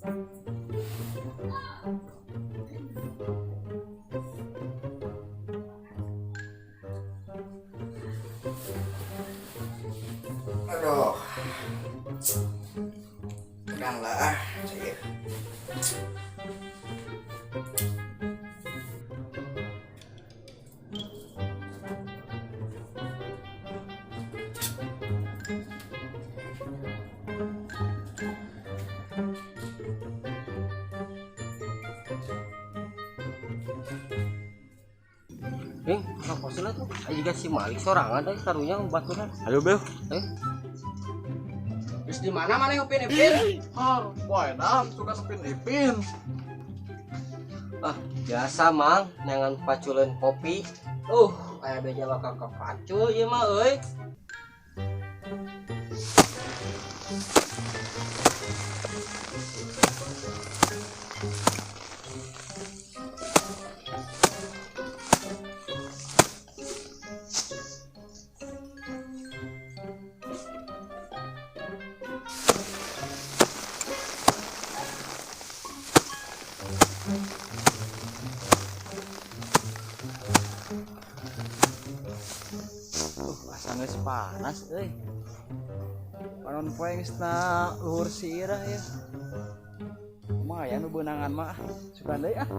Aduh. Tenang lah, saya. Apa sih tuh? Ayo juga si Malik sorangan teh karunya baturan. Ayo Bel. Terus di mana mana Upin Ipin? Har, poe dah suka Upin Ipin. Ah, biasa Mang, neangan paculeun kopi. Kayak beja bakal kepacul ieu mah euy. Asa geus panas euy. Panon poe geus na luhur sirah ya. Lumayan nu beunangan mah. Sugan deui ah.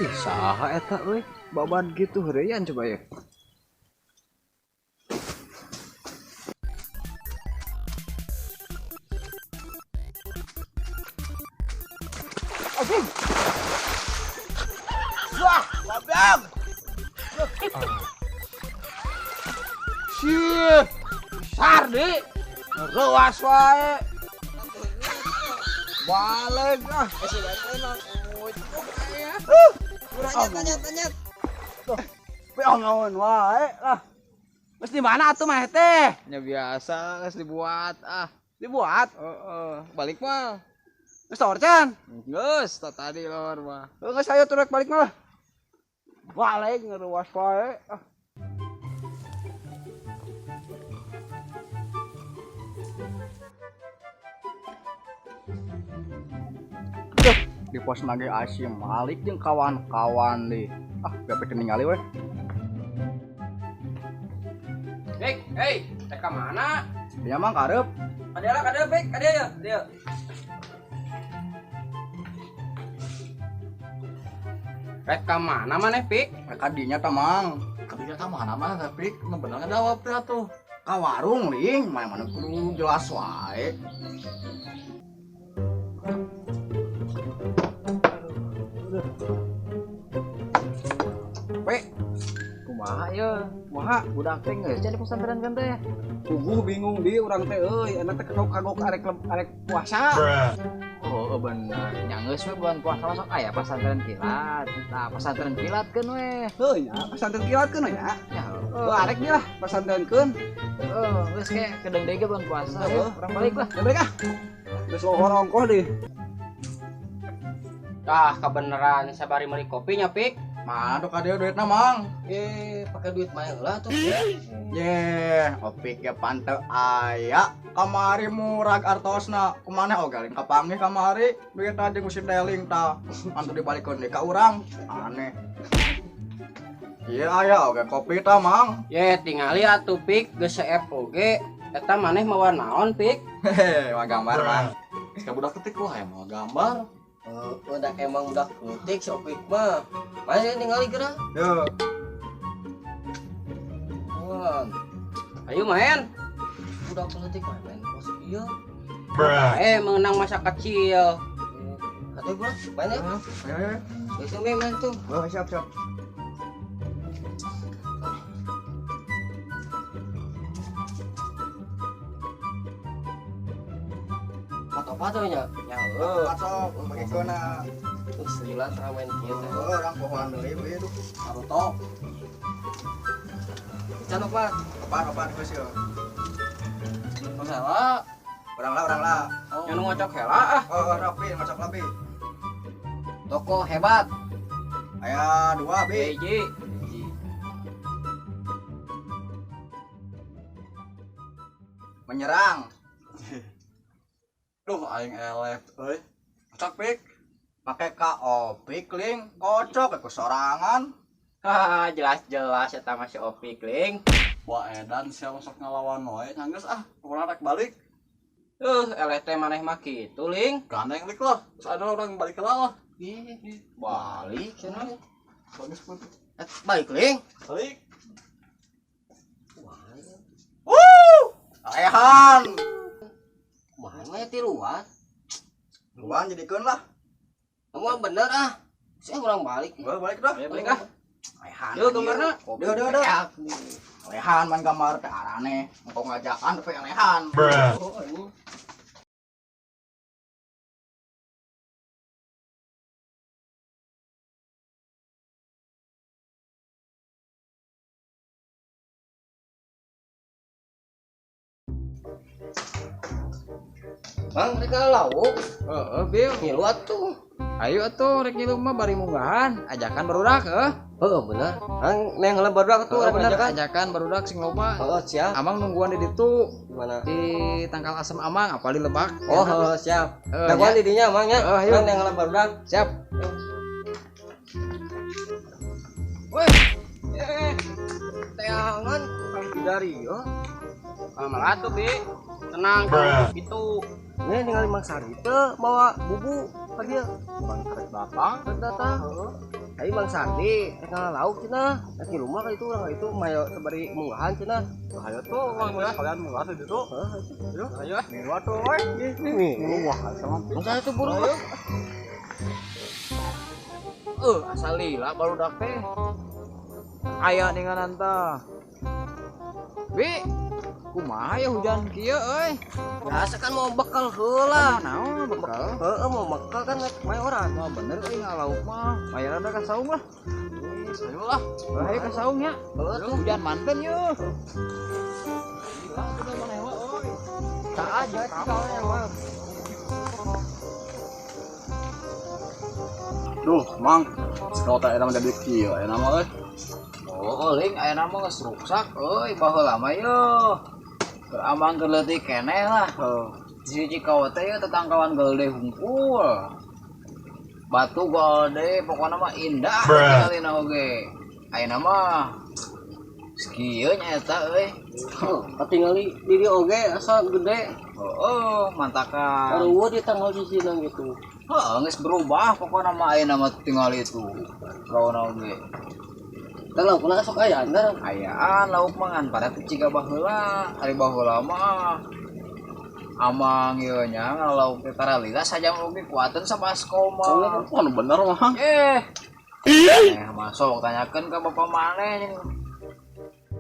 Ih, saha eta euy? Baban gitu heureyan coba ya. Wah, babang. Sih, besar di. Reuas wae. Balik ah. Tanya tanya. Peongaun wae lah. Geus di mana atuh mah teh? Ya biasa geus dibuat ah. Dibuat. Heeh, balik mah. Geus tawar can. Geus tadi lor mah. Geus ayo turek balik mah lah. Balik ngeruas wae. Ah. Duh, di pos nage Asim Malik jeung kawan-kawan deh. Ah, gak pengen ningali weh. Bek, hey, teh ka mana? Dia mah karep. Kadea lah, kadea Bek, kadea ya, kadea. Rek ka mana maneh, Pik? Rek kadinya tah, Mang. Kadinya ka mana mah tapi nu bener ngajawab teh atuh. Ka warung ling, mana-mana kudu jelas wae. Pek, Kumaha ye? kumaha? Budak teh geus jadi pesantren kan teh. Puguh bingung di urang teh euy, enak teh kagok arek puasa. Oh, bener. Nya geus we bulan puasa masuk aya pesantren kilat. Nah, pesantren kilat keun we. Heuh nya, pesantren kilat keun we nya. Ya, Heuh arek dia lah pesantren keun. heeh, geus ke kedeung deui ge bulan puasa. Heeh. Urang balik lah. Ya balik ah. Geus lohor ongkoh deh. Tah, kebeneran sabari meuli kopinya, Pik. Mana tuh kadieu duitna, Mang? Pakai duit mah heula tuh. Ye, opik ge panteu aya. Kamari murag artosna. Kumaneh oge ling kapanggih kamari duitna jeung si deling tah. Antu dibalikeun deui ka urang. Aneh. Ieu aya oge kopi tah, Mang. Ye, tingali atuh Pik, geus seep oge. Eta maneh mawa naon, Pik? Hehe, mah gambar, Mang. Geus ka budak ketik wah mawa gambar. Udah emang udah ketik si Opik mah. Mana ningali geura? Yo. Wah. Ayo main. Udah ketik main kos ieu. Mengenang masa kecil. Kata gua, main ya. Ayo, ayo. Besok main tuh. Oh, siap, siap. Opat-opat we nya. Ya heuh. Sok bagikeunna. Terus lila teramen kieu teh. Heuh, urang pohoan deui we tuh. Naruto. Can opat. Opat-opat geus yeuh. Masalah. Urang lah. Nya nu ngocok heula ah. Oh, rapi ngocok rapi. Toko hebat. Aya 2 bi. Hiji. Menyerang. Duh aing eleh euy. Kocak pik. Make ka Opik ling, kocok ke sorangan. Haha, jelas-jelas eta mah si Opik ling. Wah edan sia sok ngalawan wae nyanggeus ah, pokona rek balik. Eleh teh maneh mah kitu ling. Gandeng lik lah, terus ada orang balik lah lah. Balik cenah. Bagus pun. Balik ling. Balik. Wuh! Lehan. Mana tiluan? Luan jadikeun lah. Kamu bener ah. Saya urang balik. Gua balik dah. Balik ah. Lehan. Yo gambarna. Deu deu deu. Lehan man gambar teh arane. Engkau ngajakan tapi lehan. Oh, ini. Bang, rek lauk. Heeh, Bil. Ngilu atuh. Ayo atuh rek ngilu mah bari munggahan, ajakan barudak heuh. Heeh, bener. Ang neng heula barudak atuh Heeh, rek bener ajakan. ajakan barudak sing loba. Heeh, siap. Amang nungguan di ditu Gimana? di tangkal asem amang apa di lebak. Oh, heeh, siap. Heeh, Dagoan ya. di dinya Mang nya. Heeh, ayo. Neng heula barudak. Siap. Woi. Teangan dari yo. Malah tuh, Bi. Tenang, gitu. Nih ningali Mang Sari teh mawa bubu ka dieu. Bang karek datang. Rek datang. Ai Mang Sari rek ngalauk cenah. Rek di rumah ka itu urang itu mayo sabari munggahan cenah. Ayo tuh, bang, kalian munggah tuh itu. Heeh, Ayo, ayo ah. Ngilu atuh we. Nih, Wah, sama Mang Sari tuh buru. Asal lila barudak teh. Aya ninganan tah. Bi, kumaha ya hujan kieu euy? Biasa kan mau bekal heula. Naon bekal? Heeh, mau bekal kan rek mayoran. Wah bener euy ngalauk mah. Mayoran ka saung lah. Ayo lah. Ayo ka saung nya. Heeh tuh. Hujan manten yeuh. Gila sudah maneh mah euy. Tak aja cikal mah. Duh, Mang. Sekolah teh eta mah jadi kieu aya nama euy. Oh, ling ayeuna mah geus ruksak euy baheula mah yeuh. Keur amang keur leutik keneh lah. Heeh. Di Cikau teh yeuh tetangkawan gede hungkul. Batu gede pokona mah indah tingalina oge. Ayeuna mah kieu nya eta euy. Katingali diri oge asa gede. Heeh, mantakan. Baru di tanggal sisina gitu. Heeh, geus berubah pokona mah ayeuna mah tingali itu. Lawan oge. Tah laukna sok aya andar. Ayaan lauk mah ngan pada teu ciga baheula. Ari baheula mah amang ieu nya ngalauk teh taralila sajam oge kuateun sabasko mah. Wah, nu bener mah. Masuk tanyakeun ka bapak maneh jeung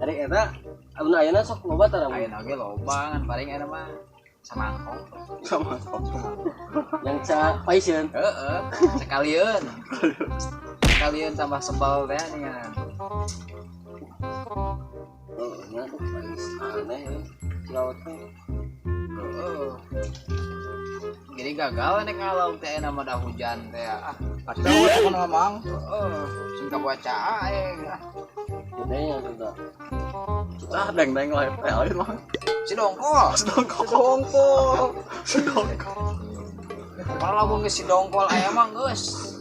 Ari eta amun ayeuna sok loba tah ayeuna ge loba ngan paling eta mah samangkong. Sama. yang ca paisieun. Heeh, sekalian. Sekalian tambah sebal teh dengan. Heeh, nya tuh pais aneh euy. Laut teh. Heeh. Jadi gagal nek ngalauk teh ayeuna mah da hujan teh ah. Kacau pokona Mang. Heeh, sing kabaca aing ah. Gedenya sudah. Ah, deng-deng lah teh lain mah. Si dongkol. Sedongkol. Dongkol. Sedongkol. Kalau lamun geus si dongkol aya mah geus.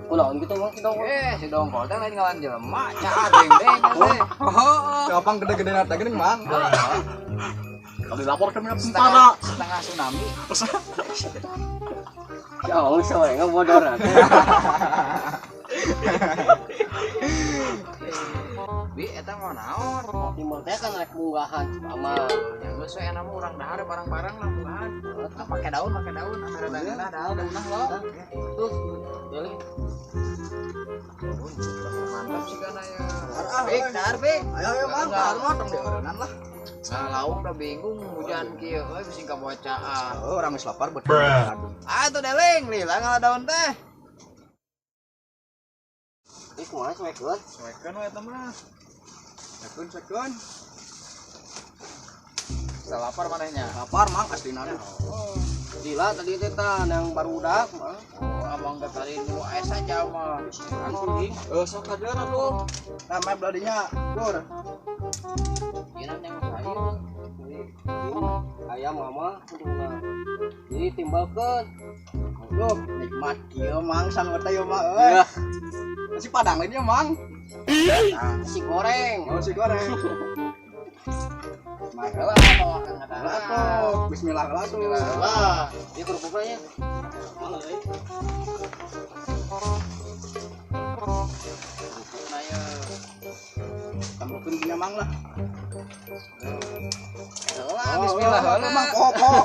Kunaon gitu Mang si dongkol. Si dongkol teh lain ngalan jelema, caa deng-deng teh. Heeh. Gampang gede-gede teh geuning Mang. Kalau dilaporkan ke tentara. Setengah tsunami. Si Awang soe ngabodor teh. Bi eta mah naon? Timur teh kan rek munggahan sama. Ya geus we enak mah urang dahar barang-barang lah munggahan. Nah, pake daun, ame rada ngeunah daun, daunah lo. Tuh, jadi Mantap sih kana ya. lah. Pik, dahar pik. Ayo ayo Mang, dahar mah tong dieureunnan lah. Nah, lauk udah bingung hujan kieu euy bisi kabocaan. Oh, urang geus lapar betul. Aduh. Ah, tuh deleng lila ngala daun teh. Ih, kumaha cuekeun? Cuekeun we eta mah. Cekeun cekeun. Bisa lapar manehnya. Lapar Mang aslina. Gila tadi teh tah yang barudak mah. Oh, abang teh tadi nu es aja mah. Langsung ding. Eh sok ka dieu atuh. Nah, map ladinya, Pur. Ieu yang sayur. Ayam mama kuduna. Jadi timbalkeun. Duh, nikmat kieu Mang sangu teh ieu mah euy. Nasi padang lainnya Mang. Nasi goreng. Oh, nasi goreng. Mah heula bawa ka Lah tuh, bismillah lah tuh. Bismillah. Ieu kerupukna nya. Mana euy? Kerupukna ye. Tambahkeun punya Mang lah. Heula bismillah Oh, heula. Mang pok pok.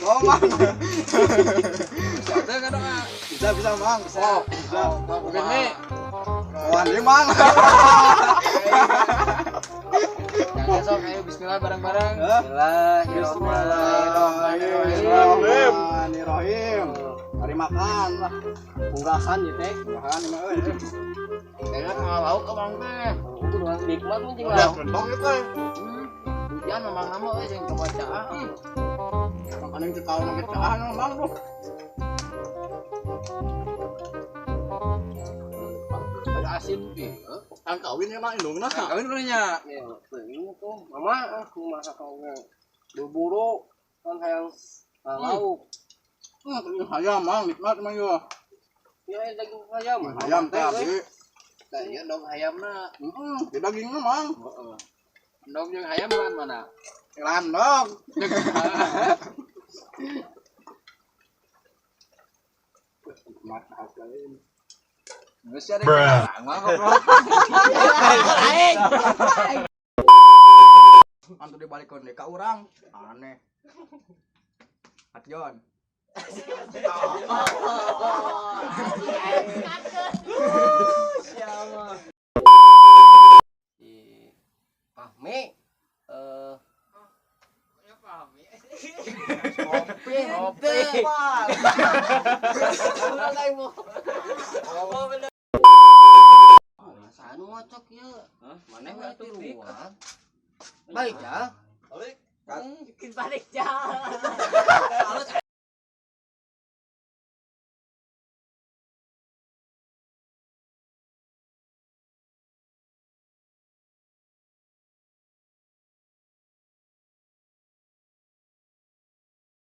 Oh, Mang. Teu ka doa. Bisa bisa Mang, bisa. Bisa. Bukan nih. Kawan deui Mang. Jangan sok ayo bismillah bareng-bareng. Hah? Bismillahirrahmanirrahim. Bismillahirrahmanirrahim. Mari makan lah. Unggasan ieu teh. Makan ini euy. Kayaknya nggak lauk abang teh. Kudu nikmat mun jeung Udah lauk. kentong itu. Hujan memang nama euy sing kebacaan. Makan yang cekal nang kecahan Mang tuh. Ada asin ieu. Kang kawin ya Mang indungna. Kawin nya. Ya, ini tuh mama aku masak oge. Buru-buru kan hayang lauk. Ayam Mang, nikmat Mang yo. Ya daging ayam. Ayam teh abi. Tah ieu endog hayamna. Heeh, di dagingna Mang. Heeh. Endog jeung hayam kan mana? Landong. Nikmat sekali. Geus sia deh. Mah goblok. Antu dibalikeun deui ka urang. Aneh. Atjon. Si Fahmi Kopi. Kopi. anu ngocok ieu. Maneh Maneh we atuh pik. tiluan. Balik ya. Balik. Balik ya.